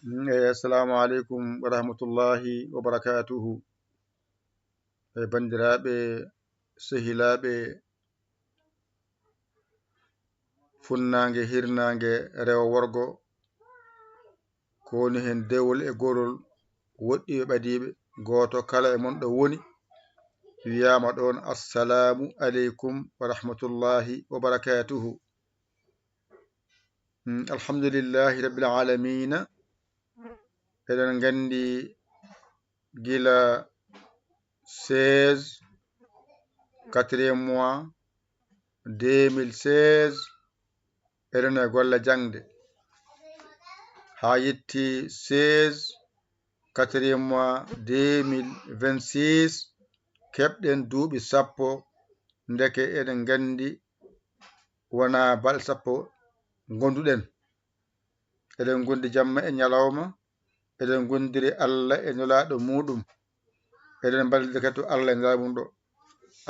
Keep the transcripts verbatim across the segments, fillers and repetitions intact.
Mm, eyi, assalamu aleykum wa rahmatullahi wa barakatuhu. E banndiraaɓe, sehilaaɓe, funnaange, hirnaange, rewo, worgo, ko woni heen dewol e gorol, woɗɗiiɓe, ɓadiiɓe, gooto kala e mon ɗo woni, wiyaama ɗoon, assalamu aleykum wa rahmatullahi wa barakatuhu. Mm, alhamdulillahi rabbil aalamiina. Eɗen nganndi gila seize, quatrième mois, deux mille seize, eɗen e golle jaŋde. Haa yetti seize, quatrième mois, deux mille vingt-six, keɓɗen duuɓi sappo, ndeke eɗen nganndi wonaa balɗe sappo ngonduɗen. Eɗen ngondi jamma e ñalawma, eɗen ngondiri Allah e Nulaaɗo muuɗum, eɗen mballondira kadi to Allah e Nulaaɗo mum ɗo.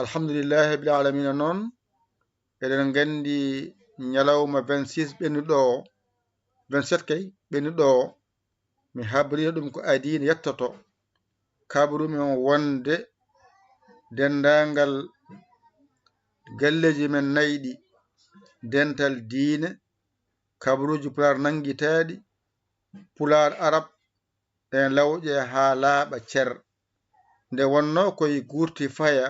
Alhamdulillahi rabbil aalamiina noon, eɗen nganndi ñalawma vingt-six ɓennuɗo o, vingt-sept kay, ɓennuɗo o, mi habriino ɗum ko adii ne yettoto. Kabrumi on wonde denndaangal galleeji men nayi ɗi, dental diine, kabruuji Pulaar nanngitaaɗi, Pulaar, Arab, ɗen lawƴe haa laaɓa cer. Nde wonnoo koye guurti faya,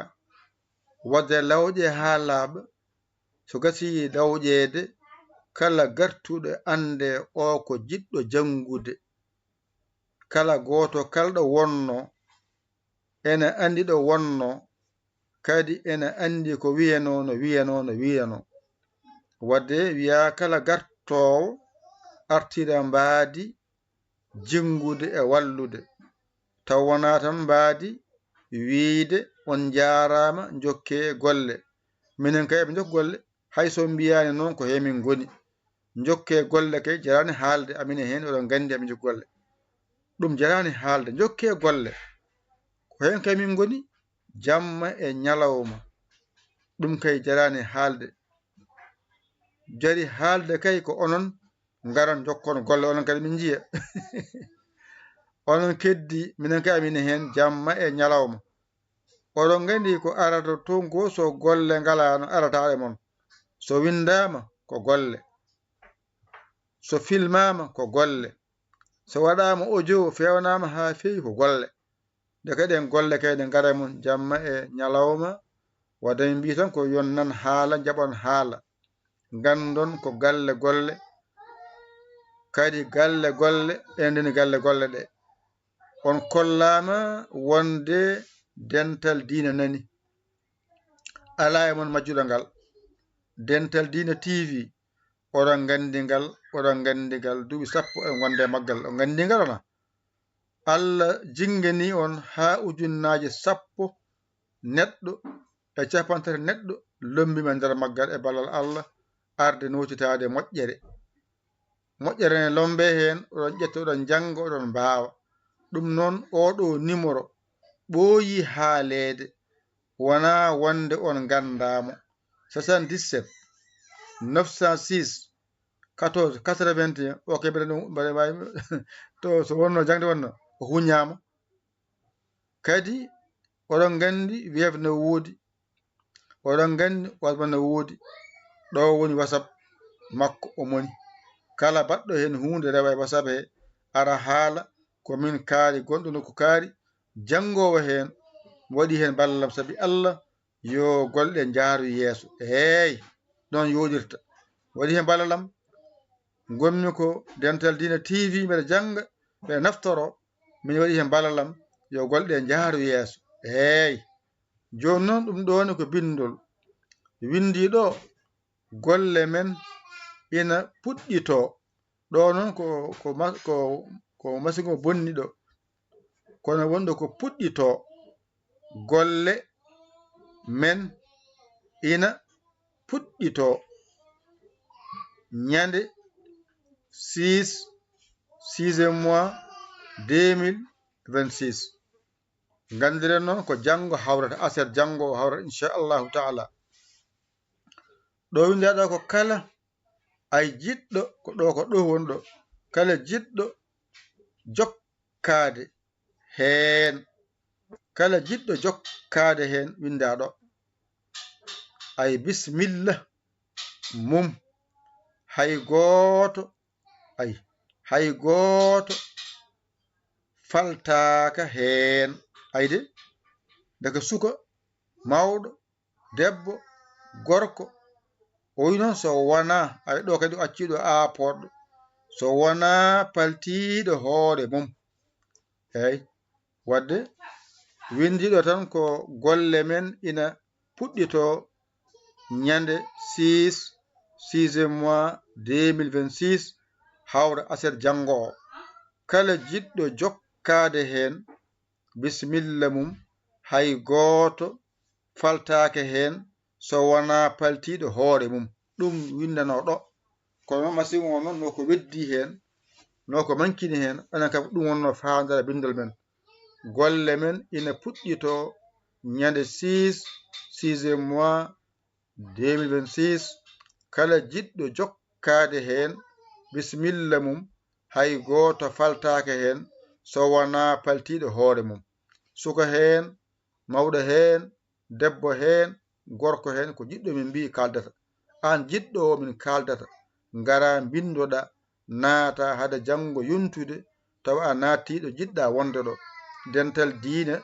waɗde lawƴe haa laaɓa, so gasii lawƴeede, kala gartuɗo anndee o ko jiɗɗo janngude. Kala gooto kala ɗo wonnoo, ene anndi ɗo wonnoo, kadi ene anndi ko wiyanoo, no wiyanoo, no wiyanoo. Waɗde wiyaa kala gartoowo artira mbaadi jinngude e wallude, taw wonaa tan mbaadi wiyde on njaaraama, njokkee golle. Minen kay eɓe njokka golle, hay so mbiyaani noon ko heen min ngoni. Njokkee golle kay jaraani haalde, amin e heen oɗon nganndi amin njokka golle. Ɗum jaraani haalde, njokkee golle. Ko heen kay min ngoni, jamma e ñalawma. Ɗum kay jaraani haalde. Jari haalde kay ko onon ngaran njokkon golle, onon kadi min njiya. Onon keddi, minen kay amin e heen jamma e ñalawma. Oɗon nganndi ko arata toon ko so golle ngalaano arataɗe mon. So winndaama ko golle. So filmaama ko golle. So waɗaama audio, fewnaama haa feewi ko golle. Nde kadi en golle kay ɗe ngara e mon jamma e ñalawma. Wadde min mbii tan ko yon nan haala, njaɓon haala. Nganndon ko galle golle. Kadi galle golle, enen ndeni galle golle ɗe. On kollaama wonde Dental Diine nani. Alaa e mon majjuɗo ngal. Dental Diine T V, oɗon nganndi ngal, oɗon nganndi ngal, duuɓi sappo en wonde e maggal. On nganndi ngal wonaa? Allah jinnganii on haa ujunnaaje sappo neɗɗo e cappanɗe tati neɗɗo lommbiima e nder maggal e ballal Allah, arde nootitaade moƴƴere. Moƴƴere ne lommbee heen, oɗon ƴetta, oɗon njannga, oɗon mbaawa. Ɗum noon, ooɗoo nimoro ɓooyii haaleede, wonaa wonde on nganndaa mo. Soixante-dix-sept, neuf cent six, quatorze, quatre-vingt-un, ok, mbeɗa ɗum, mbeɗa waawi, to so wonnoo jaŋde wonnoo, o huñaama. Kadi, oɗon nganndi Wave no woodi, oɗon nganndi WhatsApp no woodi. Ɗo woni WhatsApp makko, o moni. Kala baɗɗo heen huunde rewa e WhatsApp he, ara haala ko min kaari, gonɗo nokku kaari, janngoowo heen, waɗi heen ballal, sabi Allah, yo golle ɗe njaaru yeeso. Eey, noon yooɗirta. Waɗi heen ballal am, ngonmi ko Dental Diine T V, mbeɗa jannga, mbeɗa naftoro, min waɗi heen ballal am, yo golle ɗe njaaru yeeso. Eey, jooni noon ɗum ɗo ne ko binndol. Winndii ɗo, golle men ina puɗɗitoo. Ɗo noon ko, ko ma-, ko, ko masiŋ o bonni ɗo. Kono wonɗo ko puɗɗitoo. Golle men ina puɗɗitoo. Ñande six, sixième mois, deux mille vingt-six. Nganndiren noon ko janngo hawrata, aset janngo o hawrata, inchallahu taala. Ɗo winndaa ɗo ko kala ay jiɗɗo, ko ɗo, ko ɗo woni ɗo. Kala jiɗɗo jokkaade heen. Kala jiɗɗo jokkaade heen, winndaa ɗo. Ay, bismilla mum. Hay gooto, ay, hay gooto faltaaka heen. Ay de, ndeke suka, mawɗo, debbo, gorko, o wi noon so wonaa, ay, ɗo kadi o accii ɗo aaporɗo, so wonaa paltiiɗo hoore mum. Eey, wadde winndiiɗo tan ko golle men ina puɗɗitoo ñande six, sixième mois deux mille vingt-six, hawra aset janngo o. Kala jiɗɗo jokkaade heen, bisimilla mum, hay gooto faltaake heen so wonaa paltiiɗo hoore mum. Ɗum winndanoo ɗo. Kono masiŋ o noon, no ko weddii heen, no ko mankini heen, enen kam ɗum wonnoo faandara binndol men. Golle men ina puɗɗitoo ñande six, sixième mois deux mille vingt-six. Kala jiɗɗo jokkaade heen, bisimilla mum, hay gooto faltaaka heen so wonaa paltiiɗo hoore mum. Suka heen, mawɗo heen, debbo heen, gorko heen, ko jiɗɗo min mbiyi kaaldata. Aan jiɗɗo o min kaaldata, ngara mbinndoɗaa, naata hade janngo yontude, tawa a naattii ɗo jiɗɗaa wonde ɗo. Dental diine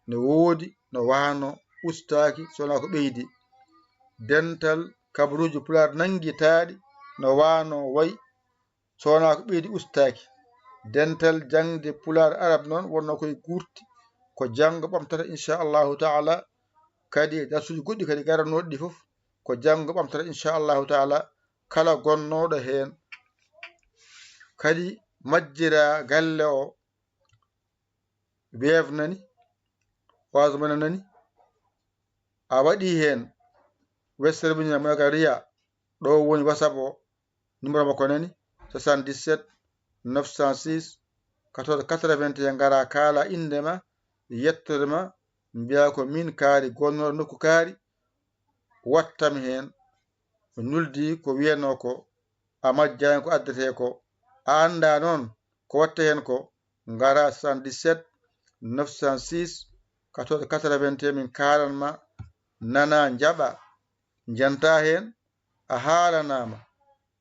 no woodi, no waano, ustaaki, so wonaa ko ɓeydi. Dental kabaruuji Pulaar nanngitaaɗi no waano, wayi, so wonaa ko ɓeydi, ustaaki. Dental jaŋde Pulaar Arab noon wonnoo koye guurti, ko janngo ɓamtata, inchallahu taala. Kadi e darsuuji goɗɗi kadi garanooɗi ɗi fof, ko janngo ɓamtata, inchallahu taala. Kala gonnooɗo heen kadi majjira galle o, weef nani, orange money nani, a waɗi heen westere muñal mo ga riya, ɗo woni WhatsApp o, numéro makko nani, soixante-dix-sept neuf cent six quatorze quatre-vingt-un. Ngara kaala innde ma, yettoode ma, mbiya ko min kaari gonnooɗo nokku kaari, wattam heen. O nuldi ko wiyanoo ko, a majjaani ko addetee ko, a anndaa noon ko watta heen ko, ngara soixante-dix-sept neuf cent six quatorze quatre-vingt-un, min kaalan ma, nana, njaɓa, njantaa heen, a haalanaama,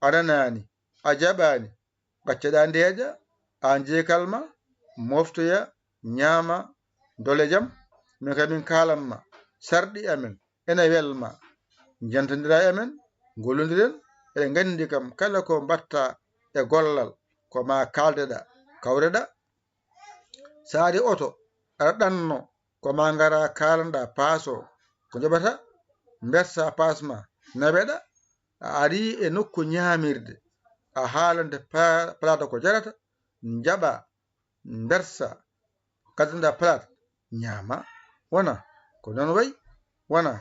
a nanaani, a jaɓaani, gacceɗaa ndeeƴa, aan jeekal ma, moftoya, ñaama, dole jam, min kadi min kaalan ma, sarɗi amen, ene welma, njantondiraa e amen, ngollondiren, eɗen nganndi kam, kala ko mbaɗtaa e gollal, ko ma kaaldeɗaa, kawreɗaa. So ari oto, aɗa ɗanno, ko ma ngara kaalanɗaa paas o, ko njoɓata, mbersa paas ma, naweɗaa, a ari e nokku ñaamirde, a haalante pa-, palaata ko jarata, njaɓa, mbersa, gaddanɗaa palaat, ñaama, wona, ko noon wayi, wona,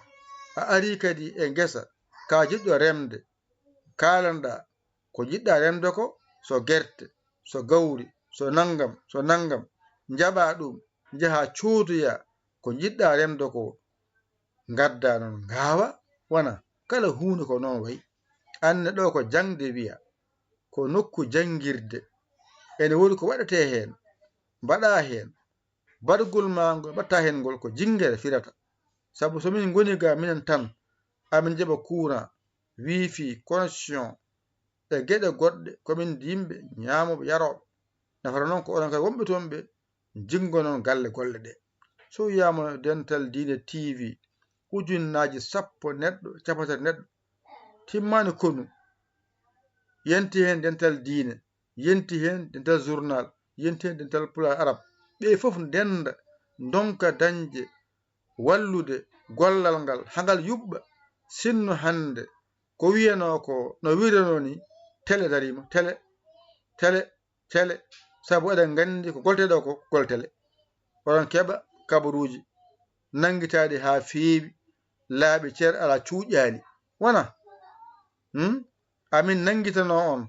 a ari kadi e ngesa, ka jiɗɗo remde, kaalanɗaa ko njiɗɗaa remde ko, so gerte, so gawri, so nanngam, so nanngam, njaɓaa ɗum, njahaa coodoyaa ko njiɗɗaa remde ko, ngaddaa noon ngaawa, wona, kala huunde ko noon wayi. Aan ne ɗo ko jaŋde wiya, ko nokku janngirde, ene woodi ko waɗetee heen, mbaɗaa heen, baɗgol maa ngol, mbaɗtaa heen ngol ko jinngere firata. Sabu so min ngoni ga minen tan, amin njaɓa courant, wifi, connexion, e geɗe goɗɗe, ko min yimɓe ñaamooɓe, yarooɓe. Nafata noon ko onon kadi wonɓe toon ɓe, jinngo noon galle golle ɗe. So wiyaama Dental Diine T V, ujunnaaji sappo neɗɗo, cappanɗe tati neɗɗo, timmaani konu, yonti heen Dental Diine, yonti heen Dental Journal, yonti heen Dental Pulaar Arab. Ɓe fof ndennda, ndonka dañde wallude gollal ngal, haa ngal yuɓɓa. Sinno hannde ko wiyanoo ko, no wiiranoo ni, tele dariima, tele, tele, tele, sabu eɗen nganndi ko golteɗo ko gol tele. Oɗon keɓa kabaruuji nanngitaaɗi haa feewi, laaɓi cer, alaa cuuƴaani. Wona? Hmm? Amin nanngitanoo on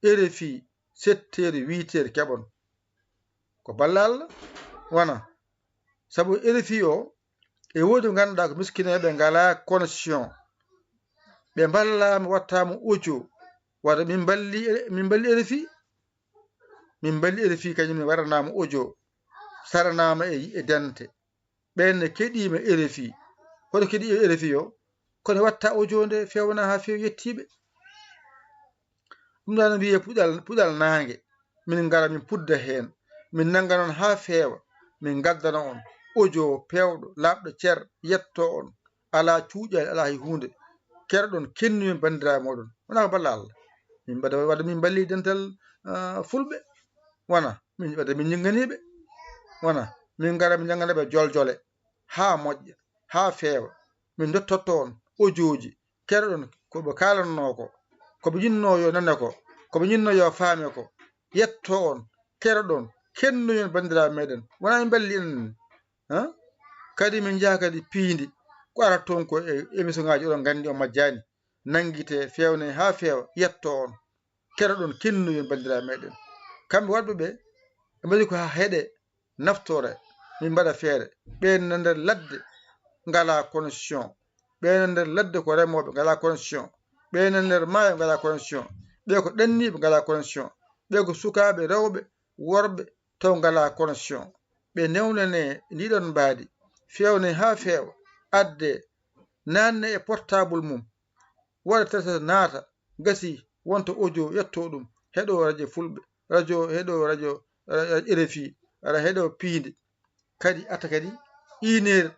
R F I sept heures, huit heures keɓon. Ko balla Allah? Wona? Sabu R F I o, e woodi ɓe ngannduɗaa ko miskinooɓe, ngalaa connexion. Ɓe mballaama, wattaama audio. Wata min mballi, min mballi R F I? Min mballii R F I kañum ne, waɗanaama audio, saranaama e, e dente. Ɓeen ne keɗiima R F I. Hoto keɗii R F I o? Kono watta audio nde feewna haa feewi yettiiɓe. Ɗum ɗaano wiyee puɗal, puɗal naange. Min ngara, min pudda heen. Min nannga noon haa feewa. Min ngaddana on audio peewɗo, laaɓɗo cer, yettoo on. Alaa cuuƴaani, alaa hay huunde. Keɗoɗon, kennuyen banndiraaɓe mooɗon. Wonaa ko balla Allah. Min mbaɗa, wadde min mballii dental, ah, fulɓe. Wona, min, wadde min ñiŋŋanii ɓe. Wona, min ngara, min njanngana ɓe joljole haa moƴƴa, haa feewa. Min ndottotto on audiooji. Keɗoɗon ko ɓe kaalannoo ko, ko ɓe njinnoo yo nane ko, ko ɓe njinnoo yo faame ko. Yettoo on, keɗoɗon, kennuyen banndiraaɓe meeɗen. Wonaa en mballii enen, ha? Kadi min njaha kadi piindi, ko arata toon ko e émission ŋaaji oɗon nganndi on majjaani. Nanngitee, feewnee haa feewa, yettoo on. Keɗoɗon, kennuyen banndiraaɓe meeɗen. Kamɓe waɗɓe ɓe, ɓe mbaɗi ko haa heɗe naftore, min mbaɗa feere. Ɓeen na nder ladde ngalaa connexion. Ɓeen na nder ladde ko remooɓe, ngalaa connexion. Ɓeen na nder maayo, ngalaa connexion. Ɓee ko ɗanniiɓe, ngalaa connexion. Ɓee ko sukaaɓe rewɓe, worɓe, taw ngalaa connexion. Ɓe newnanee ndiɗon mbaadi, feewnee haa feewa, addee, naatnee e portable mum, waɗa télé naata, gasi wonta audio, yettoo ɗum, heɗoo radio fulɓe, radio, heɗoo radio, eh, R F I, aɗa heɗoo piindi. Kadi atta kadi une heure,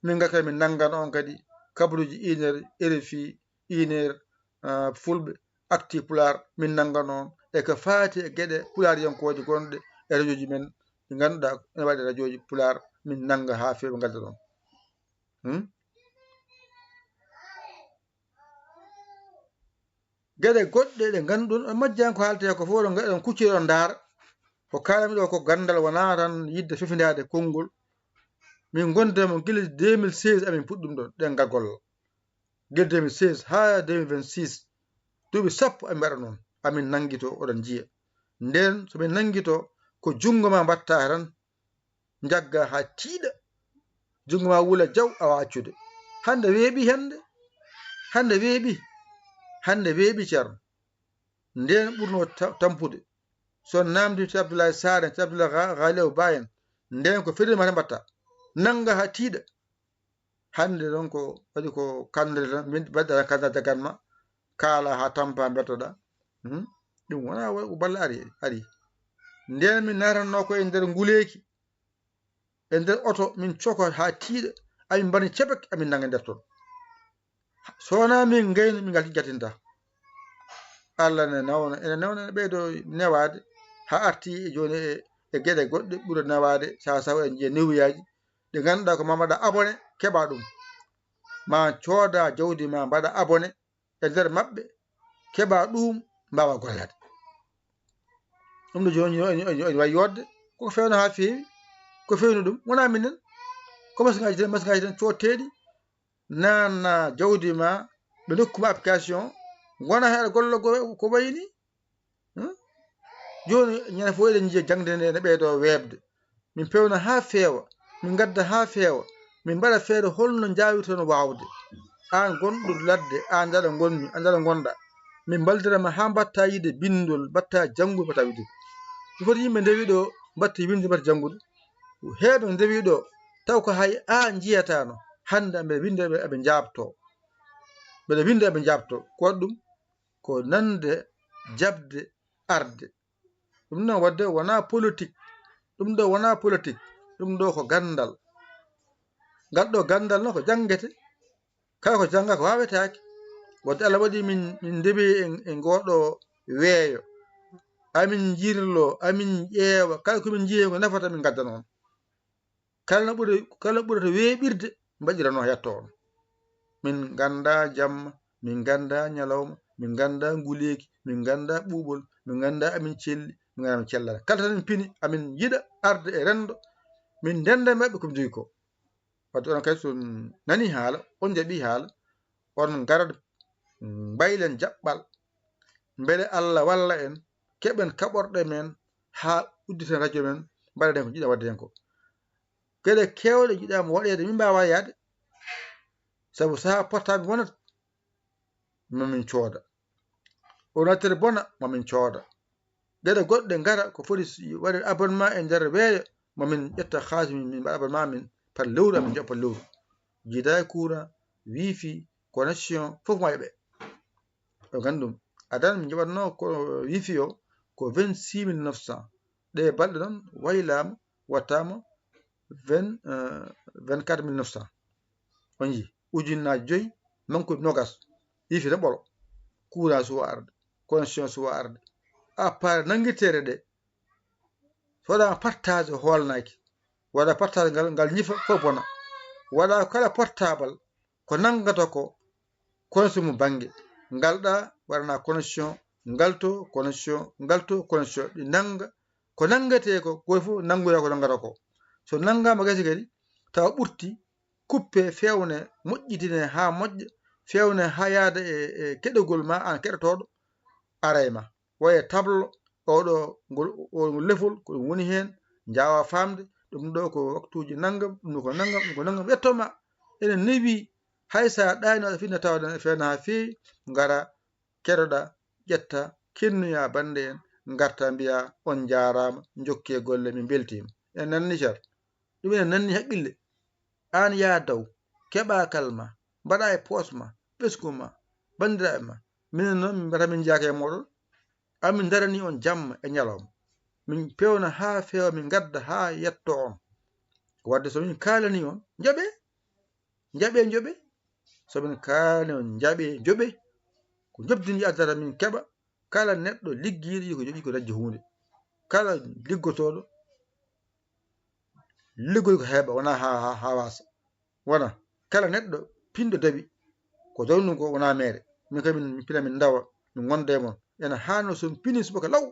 min ngarta min nanngana on kadi kabaruuji une heure R F I, une heure, ah, fulɓe, Actu Pulaar, min nanngana on e ko faati e geɗe pulaariyankooje gonɗe e radiooji men ɗi ngannduɗaa ene waɗi radiooji pulaar, min nannga haa feewi ngadda ɗon. Hmm? Geɗe goɗɗe ɗe ngannduɗon, on majjani ko haaltee ko fof, oɗon, oɗon kucciri, on ndaara. Ko kaalami ɗo ko ganndal, wonaa tan yiɗde fefindaade konngol. Min ngonde mo gila deux mille seize amin puɗɗi ɗum ɗon, ɗen ga golla. Gila deux mille seize haa deux mille vingt-six, duuɓi sappo amin mbaɗa noon. Amin nanngito, oɗon njiya. Ndeen so min nanngito, ko junngo ma mbatta tan, njagga haa tiiɗa. Junngo ma wula jaw, awa accude. Hannde weeɓi, hannde. Hannde weeɓi. Hannde weeɓi, Ceerno. Ndeen ɓurno ta-, tampude. So on naamndii to Abdoulaye Sarr en, to Abdoulaye Ga-, Galew Ba en, ndeen ko fedde ma tan mbatta. Nannga haa tiiɗa. Hannde noon ko waɗi ko kandre tan, min mbaɗa kanda dagan ma, kaala haa tampa mbettoɗaa. Hmm? Ɗum wonaa wa-, ko balla ari, ari. Ndeen min naatanno ko e nder nguleeki, e nder oto, min coko haa tiiɗa, amin mbani cebek, amin nannga nder toon. So wonaa min ngaynu, min ngalti jatinta. Allah ne nawna, ene nawna, ene ɓeydo newaade, haa arti e jooni e, e geɗe goɗɗe ɓuri newaade, saha saha en njiya newuyaaji, ɗi ngannduɗaa ko ma mbaɗa abonné, keɓa ɗum. Ma cooda jawdi ma, mbaɗa abonné e nder maɓɓe, keɓa ɗum, mbaawa gollaade. Ɗum ɗo jooni, jooni, jooni, jooni wayi yodde, ko fewno haa feewi, ko fewno ɗum, wonaa minen. Ko masiŋaaji tan, masiŋaaji tan cootteeɗi, naanna jawdi ma, ɓe ndokku ma application, ngona heen aɗa golla ko, ko wayi ni. Hmm? Jooni, ñande fof eɗen njiya jaŋde nde ene ɓeydo weeɓde. Min pewna haa feewa, min ngadda haa feewa, min mbaɗa feere holno njaawirton waawde. Aan gonɗo ladde, aan njaɗo ngonmi, aan njaɗo ngonɗa. Min mballitira ma haa mbatta yiide binndol, mbatta janngol, mbatta winndude. Ko foti yimɓe ndewi ɗo, mbatta winndude, mbatta janngude. Heewɓe ndewi ɗo, taw ko hay aan njiyataano. Hannde aɓe winnda, aɓe, aɓe njaabtoo. Mbeɗa winnda, aɓe njaabtoo. Ko waɗi ɗum? Ko nande, jaɓde, arde. Ɗum noon waɗde wonaa politik. Ɗum ɗo wonaa politik. Ɗum ɗo ko ganndal. Ngal ɗo ganndal noon ko janngete. Kala ko jannga ko waawetaake. Waɗde Allah waɗi min, min ndewi e, e ngoo ɗo weeyo. Amin njirlo, amin ƴeewa. Kala ko min njiyi ko nafata min ngadda noon. Kala no ɓuri, kala ɓurata weeɓirde, mbaɗirano hetto on. Min nganndaa jamma, min nganndaa ñalawma, min nganndaa nguleeki, min nganndaa ɓuuɓol, min nganndaa amin celli, min nganndaa amin cellata. Kala tan min pini, amin yiɗa arde e renndo, min ndennda maɓɓe ko min njogii ko. Wadde onon kadi so on nanii haala, on njaɓii haala, on ngarat, mbaylen jaɓɓal. Mbele Allah walla en, keɓen kaɓorɗe men, haa udditen radio men, mbaɗen ko njiɗa waɗde heen ko. Geɗe keewɗe njiɗaama waɗeede, min mbaawa yaade. Sabu sahaa portable wonata, ma min cooda. Ordinateur bona, ma min cooda. Geɗe goɗɗe ngara ko foti waɗeede abonnement e nder weeyo, mo min ƴetta haalis min, min mbaɗa abonnement min par lewru, amin njoɓa par lewru. Jiidaay courant, wifi, connexion, fof mo yoɓe. O ganndum. Adan min njoɓatno ko wifi o ko vingt-six mille neuf cents. Ɗe balɗe noon waylaama, wattaama vingt, euh, vingt-quatre mille neuf cents. On njii, ujunnaaji joyi, manque nogas. Wifi ne ɓolo. Courant suwa arde, connexion suwa arde. Appareil nanngirteeɗe ɗe, so waɗaama partage o hoolnaaki. Waɗa partage ngal, ngal ñifa fof bona. Waɗa kala portable ko nanngata ko, connexion mum bannge. Ngal ɗa waɗana connexion, ngal to connexion, ngal to connexion. Ɗi nannga ko nanngetee ko, gooto fof nanngoya ko nanngata ko. So nanngaama gasi kadi, tawa ɓurti, kuppe, feewne, moƴƴitine haa moƴƴa, feewne haa yaada e, e keɗogol ma, aan keɗotooɗo, ara e ma. Waye tablo, oɗo, ngol, o, ngol lefol, ko ɗum woni heen, njaawa faamde, ɗum ɗo ko waktuuji nanngam, ɗum ko nanngam, ɗum ko nanngam, yetto ma. Ene newi, hay so a ɗaani, aɗa fina tawa feewna haa feewi, ngara, keɗoɗa, ƴetta, kennoya bannde en, ngarta, mbiya, "On njaaraama, njokkee golle, min mbeltiima." En nanni cer. Ɗum ene nanni haqqille. Aan yaa daw, keɓa kal ma, mbaɗa e poos ma, ɓesngu ma, banndiraaɓe ma. Minen noon, min mbiyata min njeyaaka e mooɗon. Amin ndarani on jamma e ñalawma. Min peewna haa feewa, min ngadda haa yetto on. Ko waɗde so min kaalani on, njaɓee. Njaɓee, njoɓee. So min kaalani on, njaɓee, njoɓee. Ko njoɓdi ndi addata min keɓa. Kala neɗɗo liggiiɗo, ko jogii ko dañde huunde. Kala liggotooɗo, liggol ko heeɓa, wonaa haa, haa, haa waasa. Wona kala neɗɗo pinɗo dawi, ko dawnugo wonaa meere. Min kam min pina, min ndawa, min ngonda e mon. Ena haano so min pini subaka law.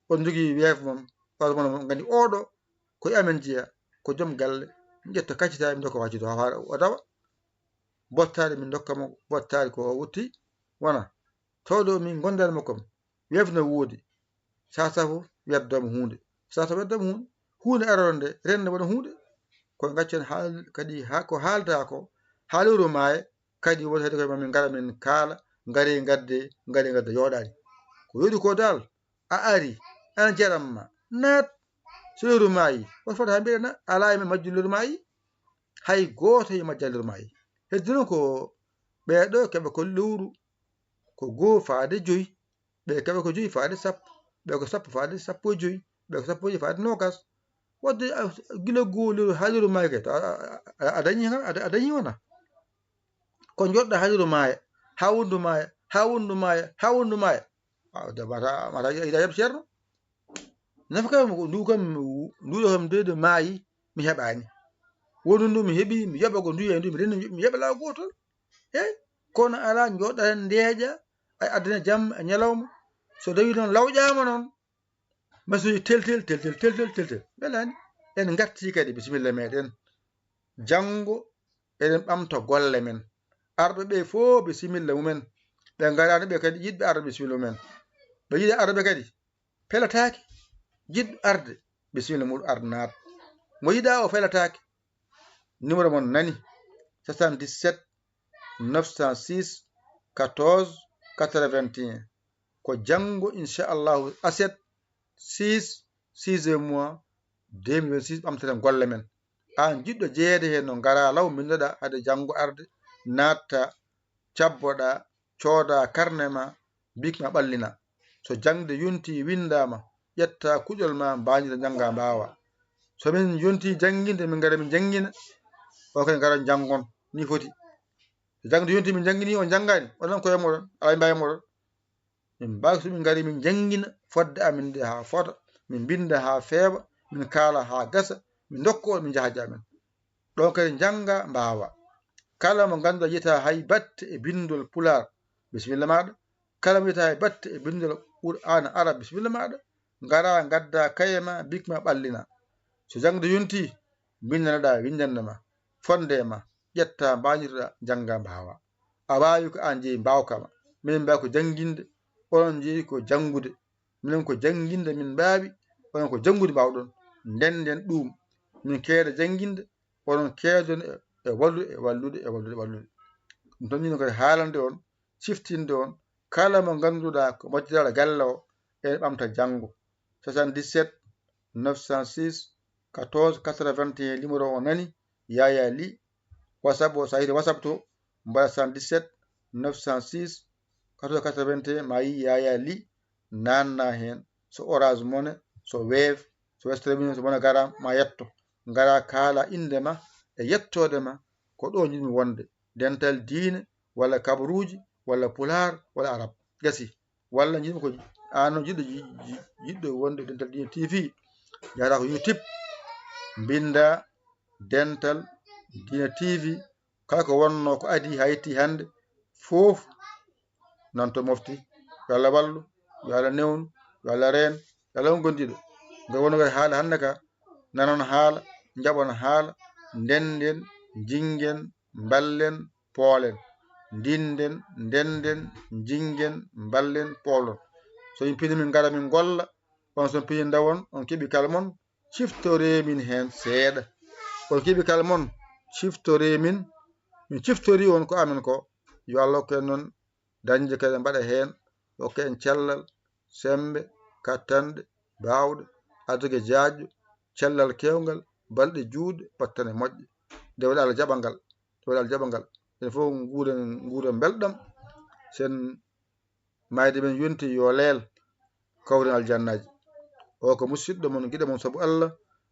On njogii weef mon, ɓaawo mon, on nganndi oɗo ko e amen jeya, ko joom galle. Min ƴetta kaccita, min ndokka wajido, haa o dawa. Bottaade min ndokka mo, bottaade ko o wutti. Wona tawde o min ngondan mo kam, weef no woodi. Sa safo weddomo huunde. Sa safo weddomo huunde. Huunde aroore nde, rende wona huunde. Ko gaccen haal-, kadi ha ko haalda ko, haa lewru maaye, kadi won hedde ko min ngara min kaala, ngare ngadde, ngare ngadde yooɗaani. Ko yooɗi ko dal, a ari, ana jaram ma, naat. So lewru maayi, woto fota haa mbiɗa na-, alaa e men majjum lewru maayi. Hay gooto e majjal lewru maayi. Heddi noon ko ɓeeɗo keɓa ko lewru, ko goo faade joyi. Ɓe keɓa ko joyi faade sappo, ɓe ko sappo faade sappo e joyi, ɓe ko sappo e joyi faade noogas. Wadde a, gila goo lewru haa lewru maayi kay, a, a, a, a dañi han, a, a dañi wona. Ko joɗɗa haa lewru maaya, haa wondu maaya, haa wondu maaya, haa wondu maaya. A, da-, mata, mata yiɗa yaɓ ceerno. Nafa kam ko ndu kam, ndu ɗo kam de, de maayi, mi heɓaani. Wondu ndu mi heɓi, mi yoɓa ko ndu e ndu, mi renni, mi yoɓa laawol gootol. Eey, kono alaa, jooɗa heen ndeeƴa, a addana jam e ñalawma. So tawi noon lawƴaama noon, masuuji tel tel, tel tel, tel tel, tel tel. Welaani. En ngartii kadi, bisimilla meeɗen. Janngo eɗen ɓamta golle men. Arɓe ɓe fof, bisimilla mumen. Ɓe ngaraani ɓe kadi, yiɗɓe arde, bisimilla mumen. Ɓe yiɗa arde ɓe kadi, pelataake. Jiɗɗo arde, bisimilla muɗum arde naata. Mo yiɗa o felataake. Numéro mon nani, soixante-dix-sept, neuf cent six, quatorze, quatre-vingt-un. Ko janngo, inchallahu, aset, six, sixième mois, deux mille vingt-six, ɓamtaten golle men. Aan jiɗɗo jeyeede heen noon, ngara law, mbinndoɗa hade janngo arde, naatta, cabboɗa, cooda karne ma, bik ma ɓallina. So jaŋde yonti, winndaama, ƴetta kuɗol ma, mbañira, njannga, mbaawa. So min yonti jannginde, min ngara min njanngina, on kadi ngara njanngon, ni foti. So jaŋde yonti, min njanngini, on njanngaani, onon koye mooɗon, alaa mbaawi mooɗon. Min mbaawi so min ngari, min njanngina fodde amin nde haa fota, min mbinnda haa feewa, min kaala haa gasa, min ndokka on, min njaha jaamen. Ɗon kadi njannga, mbaawa. Kala mo ngannduɗaa yiɗaa hay batte e binndol Pulaar, bisimilla maaɗa. Kala mo yiɗaa hay batte e binndol Qur'aana Arab, bisimilla maaɗa. Ngara, ngadda kaye ma, bik ma, ɓallina. So jaŋde yonti, mbinnanoɗaa, winndanno ma, fonnde ma, ƴetta, mbañirɗa, njannga, mbaawa. A waawi ko aan jeyi mbaawka ma. Minen mbaawi ko jannginde, onon njeyi ko janngude. Minen ko jannginde min mbaawi, onon ko janngude mbaawɗon. Ndennden ɗuum. Min keeda jannginde, onon keedon e, e wallude, e wallude, e wallude, e wallude. Ɗum tan min kadi haalande on, siftinde on, kala mo ngannduɗaa ko majjiraaɗo galle o, eɗen ɓamta janngo. Soixante-dix-sept neuf cent six quatorze quatre-vingt-un, numéro o nani, Yaya Ly. WhatsApp o, so a yiɗi WhatsApp to, mbaɗa soixante-dix-sept neuf cent six quatorze quatre-vingt-un, ma yi Yaya Ly, nanna heen. So Orange Money, so Wave, so Western Union, so Money Gram, ma yetto. Ngara kaala innde ma e yettoode ma, ko ɗo njiɗmi wonde, dental diine, walla kabaruuji, walla pulaar, walla arab. Gasi. Walla njiɗmi ko aan noon jiɗɗo, ji-, ji-, jiɗɗo wonde Dental Diine T V, njahata ko YouTube, mbinnda Dental Diine T V, kala ko wonnoo ko adii haa yettii hannde fof, nan to mofti. Yo Allah wallu, yo Allah newnu, yo Allah reen, yo Allah on gondiiɗo. Nde wonno kadi haala hannde ka, nanon haala, njaɓon haala, ndennden, njinngen, mballen, poolen. Ndinden, ndenden, njinngen, mballen, poolon. So min pini min ngara min ngolla, on so min pini ndawon, on keɓi kala mon, ciftoree min heen seeɗa. On keɓi kala mon, ciftoree min, min ciftorii on ko amen ko. Yo Allah hokku en noon dañde kadi mbaɗa heen, hokka en cellal, semmbe, kattanɗe, baawɗe, aduke jaajɗo, cellal keewngal, balɗe juutɗe, battane moƴƴe. Nde waɗi Allah jaɓa ngal, nde waɗi Allah jaɓa ngal. En fof nguuren, nguuren mbelɗam. Sen maayde men yonti yo leel, kawren aljannaaji. O ko musidɗo mon, giɗo mon sabu Allah,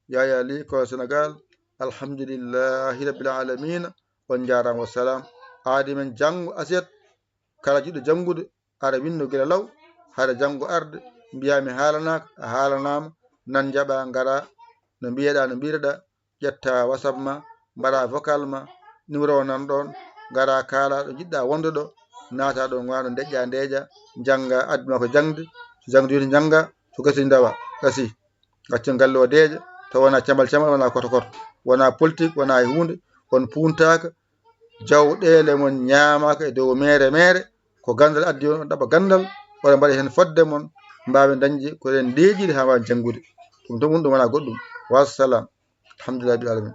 Yaya Ly, Kola Sénégal. Alhamdulillahi Rabbil Alamina. On njaaraama, wassalam. Aadi men janngo aset, kala jiɗɗo janngude, ara winndo gila law, hara janngo arde, mbiyaa mi haalanaaka, a haalanaama, nan njaɓaa, ngaraa, no mbiyeɗaa, no mbiireɗaa, ƴetta WhatsApp ma, mbaɗa vocal ma, numéro o nan ɗoon, ngaraa kaalaa ɗo njiɗɗaa wonde ɗo, naataa ɗo, ngona ndeƴƴaa ndeeƴaa, njanngaa, addu ma ko jaŋde, so jaŋde yonti njanngaa, so gasii ndawaa, gasii. Gaccen galle o deeƴa, taw wonaa camal camal, wonaa koto koto, wonaa politique, wonaa e huunde, on puuntaaka, jawɗeele mon ñaamaaka e dow meere meere, ko ganndal addi on, on ɗaɓɓa ganndal, oɗon mbaɗa heen fodde mon, mbaawen dañde ko eɗen ndeeƴiri haa mbaawen janngude. Ɗum tan woni ɗum, wonaa goɗɗum. Wassalam. Alhamdulillahi rabbil alamin.